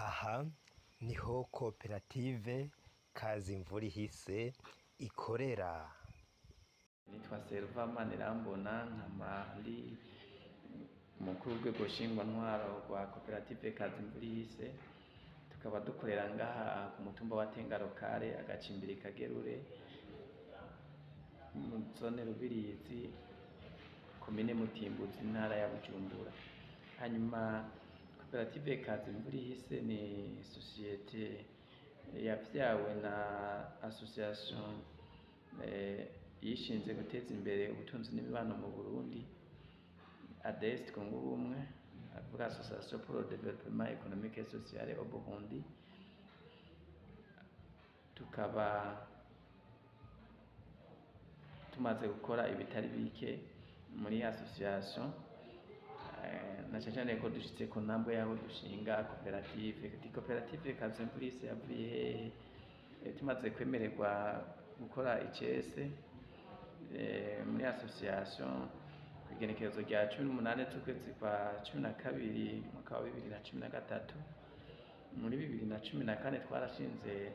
Aha niho koperative Kazimvurihise ikorera. Nitwa Serva Manirambona, nkaba ndi umukuru w'urwego nshingwantwaro rwa koperative Kazimvurihise. Tukaba dukorera ngaha ku mutumba wa Tengarokare, agacimbiri Kagerure, mu zone Rubirizi, komine Mutimbuzi, intara ya Bujumbura. Hanyuma koperative Kazimvurihise ni sosiyete yavyawe na association yishinze guteza imbere ubutunzi n'imibano mu Burundi, ADES Twunge Ubumwe, avuga Association pour le Développement Économique et Social au Burundi. Tukaba tumaze gukora ibitari bike muri association, na cane cane ko dushitse ku ntambwe yaho dushinga koperative. Ati koperative Kazimvurihise yavuye hehe? Tumaze kwemererwa gukora icese muri association kw'igenekerezo rya 18 z'ukwezi kwa 12 umwaka wa 2013, muri 2014 twarashinze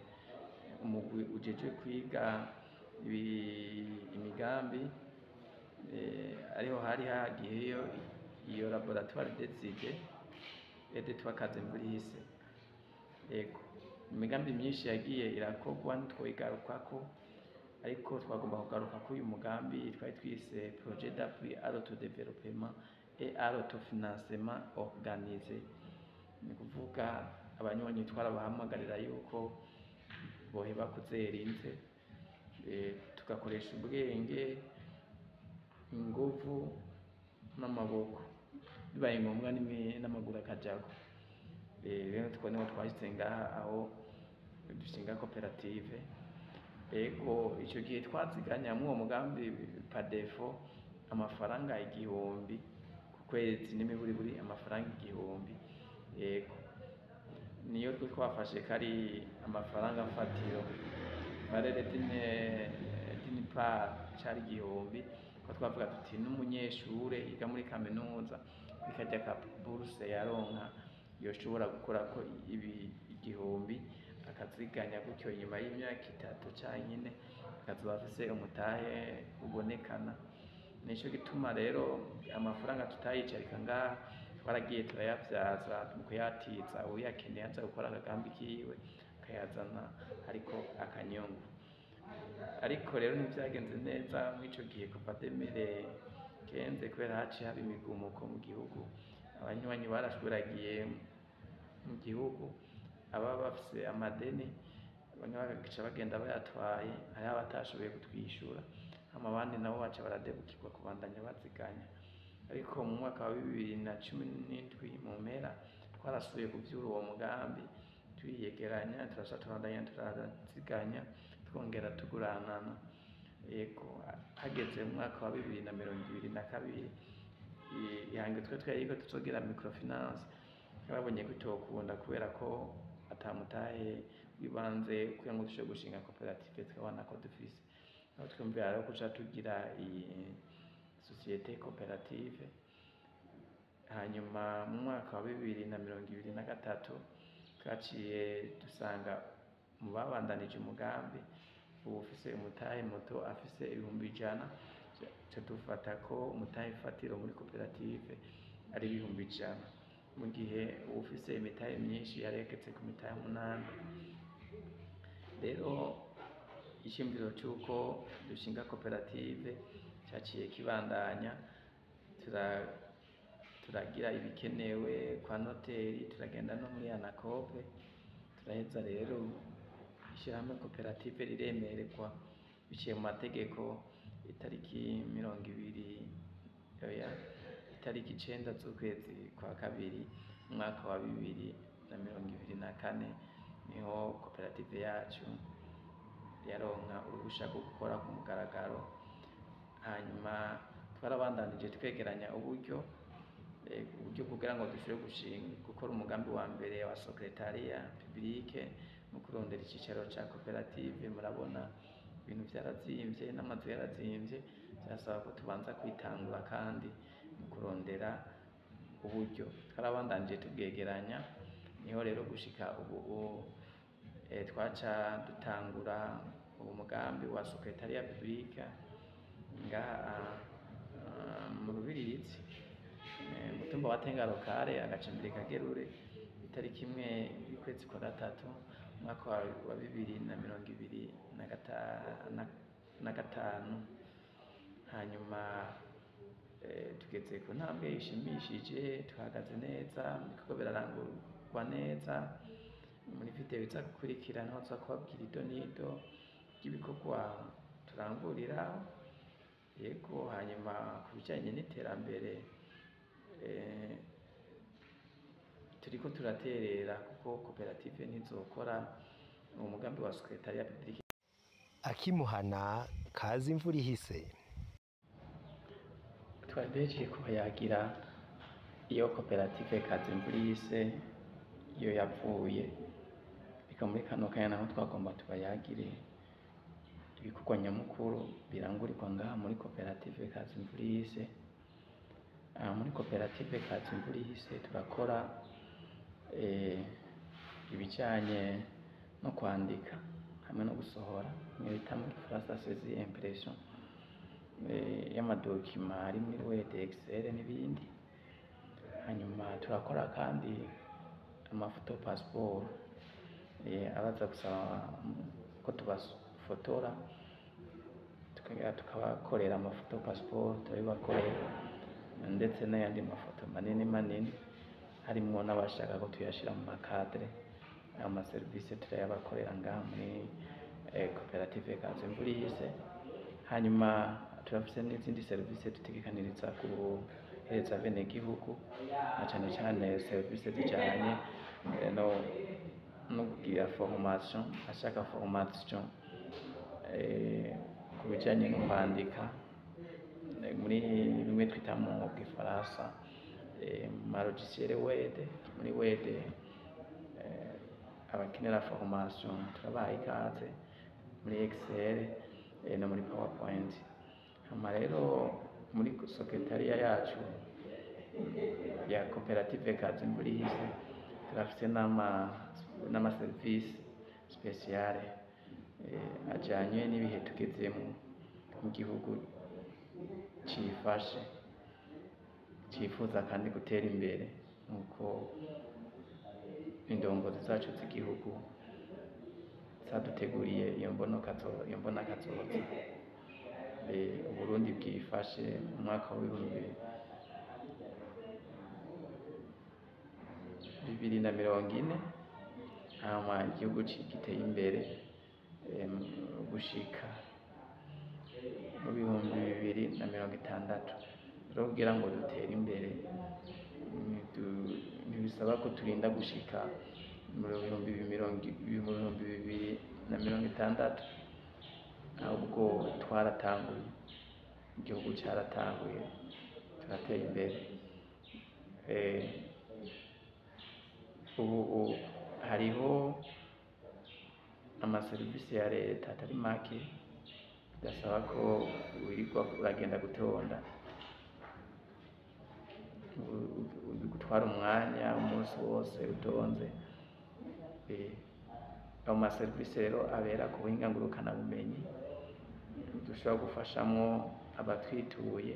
umugwi ujejwe kwiga imigambi, ariho hari hagiyeyo iyo laboratoire des idées et de Kazimvurihise. Yego, imigambi myinshi yagiye irakorwa, ntitwoyigarukako, ariko twagomba kugaruka kuri uyu mugambi twari twise projet d'appui à l'autodéveloppement et à l'autofinancement organisé. Ni kuvuga abanywanyi twarabahamagarira yuko boheba kuzera inze, tugakoresha ubwenge, inguvu n'amaboko, bibaye ngombwa n'amaguru akajako. Rero two niho twashitse ngaha aho dushinga koperative. Ego, ico gihe twaziganya mw'uwo mugambi par défaut amafaranga 1000 ku kwezi, n'imiburiburi amafaranga 1000. Yego, niyo twe twafashe ko ari amafaranga mfatiro, valeur d'une part cari 1000, ko twavuga tuti n'umunyeshure yiga muri kaminuza bikarya ka bourse yaronka yoshobora gukorako ibi 1000, akaziganya gutyo, inyuma y'imyaka 3 canke 4 akazoba afise umutahe ubonekana. Nico gituma rero amafaranga tutayicarika ngaha, twaragiye turayavyaza mu kuyatiza uwuyakeneye aza gukora akagambi kiwe akayazana ariko akanyungu. Ariko rero ntivyagenze neza mw'ico gihe kuva 2015, kubera haciye haba imigumuko mu gihugu, abanywanyi barashwiragiye mu gihugu, ababa bafise amadeni bamwe bagaca bagenda bayatwaye, hariho abatashoboye kutwishura, hama abandi nabo baca baradebukirwa kubandanya baziganya. Ariko mu mwaka wa 2017 mu mpera twarasubiye kuvyura uwo mugambi, turiyegeranya, turasa tubandanya turaziganya, twongera tuguranana. Yego, hageze mu mwaka wa 2022, ihango twe twari tuzogira microfinance, twabonye ko itokunda kubera ko ata mutahe w'ibanze kugira ngo dushobore gushinga koperative twabona ko dufise. Aho twumvira rero kuca tugira iyi société koperative. Hanyuma mu mwaka wa 2023 twaciye dusanga mu babandanije umugambi uwufise umutahe muto afise 100,000, ca dufata ko umutahe fatiro muri koperative ari 100,000, mu gihe uwufise imitahe myinshi yaregetse ku mitahe 8. Rero iciyumviro c'uko dushinga koperative caciye kibandanya, turagira ibikenewe kwa noteri, turagenda no muri ANACOOP, turaheza rero ishirahamwe koperative riremererwa biciye mu mategeko itariki 20, oya, itariki 9 z'ukwezi kwa kabiri umwaka wa 2024, niho koperative yacu yaronka uruhusha rwo gukora ku mugaragaro. Hanyuma twarabandanije twegeranya uburyo, uburyo kugira ngo dushobore gukora umugambi wa mbere wa secrétariat public no kurondera icicaro ca koperative. Murabona ibintu vyarazimvye n'amazu yarazimvye, vyasaba ko tubanza kwitangura, kandi mu kurondera uburyo twarabandanije tubwegeranya. Niho rero gushika ubu twaca dutangura uwo mugambi wa secrétariat public ngaha mu Rubirizi, mutumba wa Tenga locale, agacimbiri Kagerure, itariki 1 y'ukwezi kwa gatatu, umwaka wa 2025. Hanyuma tugeze ku ntambwe ishimishije, tuhagaze neza, ibikorwa birarangurwa neza. Muri video iza gukurikira niho nza kubabwira ido n'ido ry'ibikorwa turangurira. Yego, hanyuma ku bijanye n'iterambere, turiko turaterera, kuko koperative ntizokora uwo mugambi wa secrétariat public. Akimuhana kaza imvura ihise. Twari duhejeje kubayagira iyo koperative Kaza Imvura Ihise iyo yavuye. Reka muri kano kanya naho twagomba tubayagire ibikorwa nyamukuru birangurirwa ngaha muri koperative Kaza Imvura Ihise. Aha muri koperative Kaza Imvura Ihise turakora ibijanye no kwandika hamwe no gusohora, bimwe bita mu gifaransa saisie impression y'ama documents ari muri Word, Excel n'ibindi. Hanyuma turakora kandi ama photo passeport, abaza gusaba ko tubafotora, tukongera tukabakorera ama photo passeport, turabibakorera, ndetse n'ayandi mafoto manini manini, harimwo n'abashaka ko tuyashira mu ma cadre. Ayo maserivisi turayabakorera ngaha muri koperative Kaza Imvura Ihise. Hanyuma turafise n'izindi serivisi dutegekaniriza guhereza abenegihugu, na cane cane serivisi zijanye no kugira formation, ashaka formation ku bijanye no kwandika, muri bimwe twita mu gifaransa ma logiciel Word, muri Word. Abakenera formation turabaha ikaze, muri Excel no muri PowerPoint. Hama rero muri secrétariat yacu ya koperative Kaza Imvura Ihise turafise n'ama service spéciale ajanye n'ibihe tugezemwo mu gihugu cifashe, cifuza kandi gutera imbere, nk'uko indongozi zacu z'igihugu zaduteguriye iyo mbonakazoza. Uburundi bwifashe mu mwaka w'2040, hama igihugu giteye imbere gushika mu 2060. Rero kugira ngo dutere imbere ntibisaba ko turinda gushika mu 2060, ahubwo twaratanguye, igihugu caratanguye, turatera imbere. Ubu hariho amaserivisi ya leta atari make bidasaba ko wirirwa uragenda gutonda, bigutwara umwanya umunsi wose utonze. Ayo maserivisi rero abera ku buhinga ngurukanabumenyi, dushobora gufashamwo abatwituye,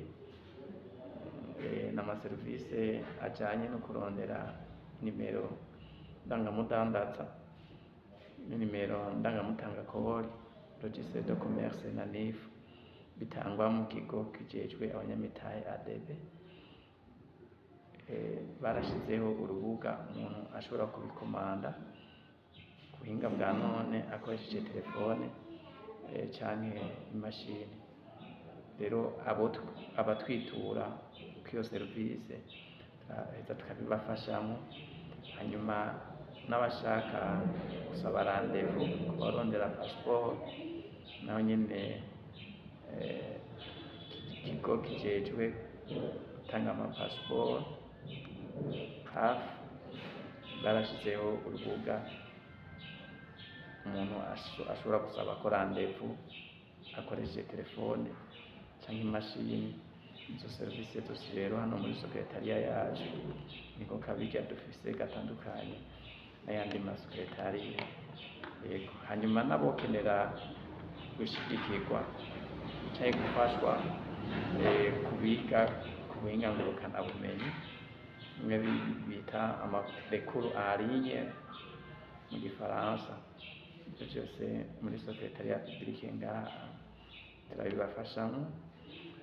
n'amaserivisi ajanye no kurondera nimero ndangamudandaza, nimero ndangamutangakori, registre de commerce na NIF, bitangwa mu kigo kijejwe abanyamitahe ADB. Barashizeho urubuga umuntu ashobora kubikomanda ku buhinga bwa none akoresheje telefone canke imashini. Rero abatwitura kw'iyo serivisi turaheza tukabibafashamwo. Hanyuma n'abashaka gusaba rendez-vous ku barondera passeport, naho nyene ikigo kijejwe gutanga ama passeport hafi barashizeho urubuga umuntu ashobora gusaba ko rendez-vous akoresheje telefone canke imashini. Izo serivisi zose rero hano muri secrétariat yacu niko kabirya dufise gatandukanye. n'ayandi masekretariya. Yego, hanyuma n'abokenera gushigikirwa canke gufashwa kubiga ku buhinga ngurukanabumenyi, bimwe bita ama les cours en ligne mu gifaransa, ivyo vyose muri secrétariat public ngaha turabibafashamwo.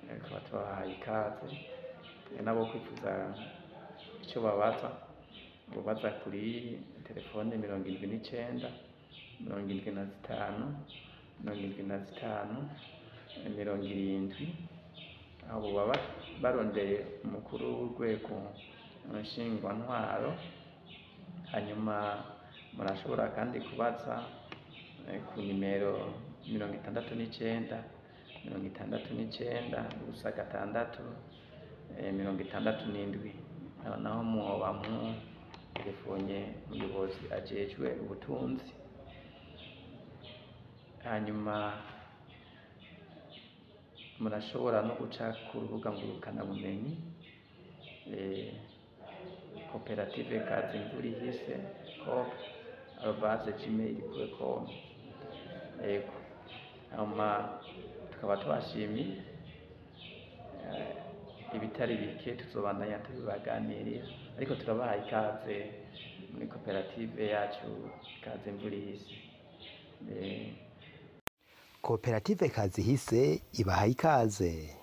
Tukaba tubahaye ikaze. Nabo kwifuza ico babaza, bobaza kuri telefone 79 75 75 70, aho boba barondeye umukuru w'urwego nshingwantwaro. Hanyuma murashobora kandi kubaza ku nimero 69 69 0 6 67. Aho naho mwoba muterefonye umuyobozi ajejwe ubutunzi. Hanyuma murashobora no guca ku rubuga ngurukanabumenyi, koperative Kaze Imvura Ihise coop@gmail.com. Yego, hanyuma tukaba tubashimiye. Ibitari bike tuzobandanya tubibaganirira, ariko turabahaye ikaze muri koperative yacu Kaze Imvura Ihise. Koperative Kazihise ibahaye ikaze.